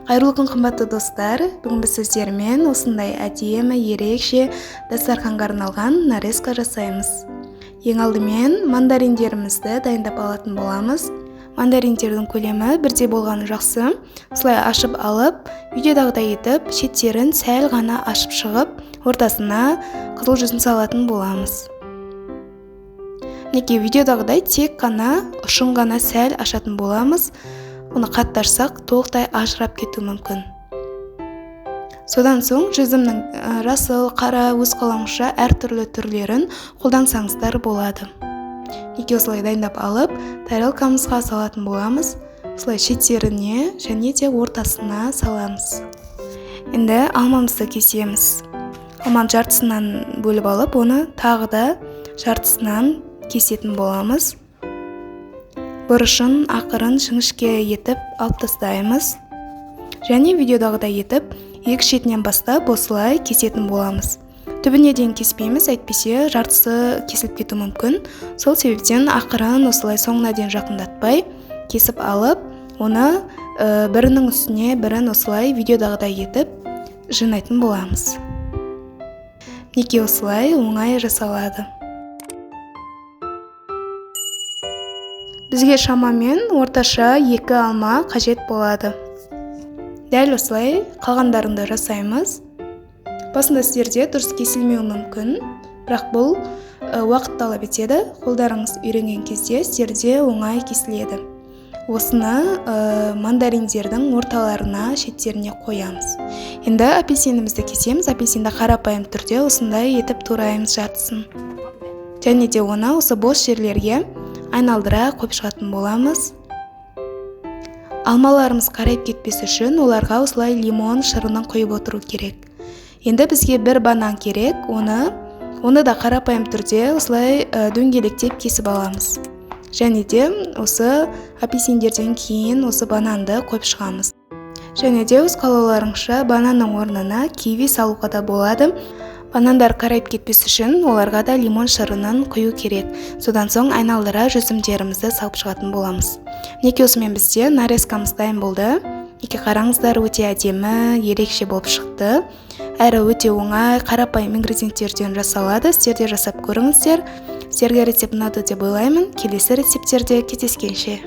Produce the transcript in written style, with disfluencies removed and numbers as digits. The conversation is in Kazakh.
Қайырлы күн, қымбатты достар! Бүгін біз сіздермен осындай әдемі, ерекше дастарханға арналған нарезка жасаймыз. Ең алдымен мандариндерімізді дайындап алатын боламыз. Мандариндердің көлемі бірдей болғаны жақсы. Осылай ашып алып, видеодағыдай етіп, шеттерін сәл ғана ашып шығып, ортасына қызыл жүзім салатын боламыз. Мінекей, видеодағыдай тек қана ұшын ғана сәл ашатын боламыз. Оны қатты ашсақ, толықтай ажырап кетуі мүмкін. Содан соң жүзімнің жасыл, қара, өз қалауыңызша әртүрлі түрлерін қолдансаңыздар болады. Мінекей, осылай дайындап алып, тарелкамызға салатын боламыз. Осылай шеттеріне және де ортасына саламыз. Енді алмамызды кесеміз. Алманы жартысынан бөліп алып, оны тағы да жартысынан кесетін боламыз. Бұрышын ақырын жіңішке етіп алып тастаймыз. Және видеодағыдай етіп, екі шетінен бастап осылай кесетін боламыз. Түбіне дейін кеспейміз, әйтпесе жартысы кесіліп кетуі мүмкін. Сол себептен ақырын осылай соңына дейін жақындатпай кесіп алып, оны бірінің үстіне бірін осылай видеодағыдай етіп жинайтын боламыз. Мінекей, осылай оңай жасалады. Бізге шамамен орташа 2 алма қажет болады. Дәл осылай қалғандарын да жасаймыз. Басында сіздерде дұрыс кесілмеуі мүмкін, бірақ бұл уақыт талап етеді. Қолдарыңыз үйренген кезде сіздерде оңай кесіледі. Осыны мандариндердің орталарына, шеттеріне қоямыз. Енді апельсинімізді кесеміз. Апельсинді қарапайым түрде осындай етіп тураймыз жартысын. Және де оны осы бос жерлерге айналдыра қойып шығатын боламыз. Алмаларымыз қарайып кетпес үшін оларға осылай лимон шырынын құйып отыру керек. Енді бізге бір банан керек, оны да қарапайым түрде осылай дөңгелектеп кесіп аламыз. Және де осы апельсиндерден кейін осы бананды қойып шығамыз. Және де өз қалауларыңызша бананның орнына киви салуға да болады. Банандар қарайып кетпес үшін оларға да лимон шырынын құю керек. Содан соң айналдыра жүзімдерімізді салып шығатын боламыз. Мінекей, осымен бізде нарезкамыз дайын болды. Мінекей, қараңыздар, өте әдемі, ерекше болып шықты. Әрі өте оңай, қарапайым ингредиенттерден жасалады. Сіздер де жасап көріңіздер. Сіздерге рецепт ұнады деп ойлаймын. Келесі рецепттерде кездескенше.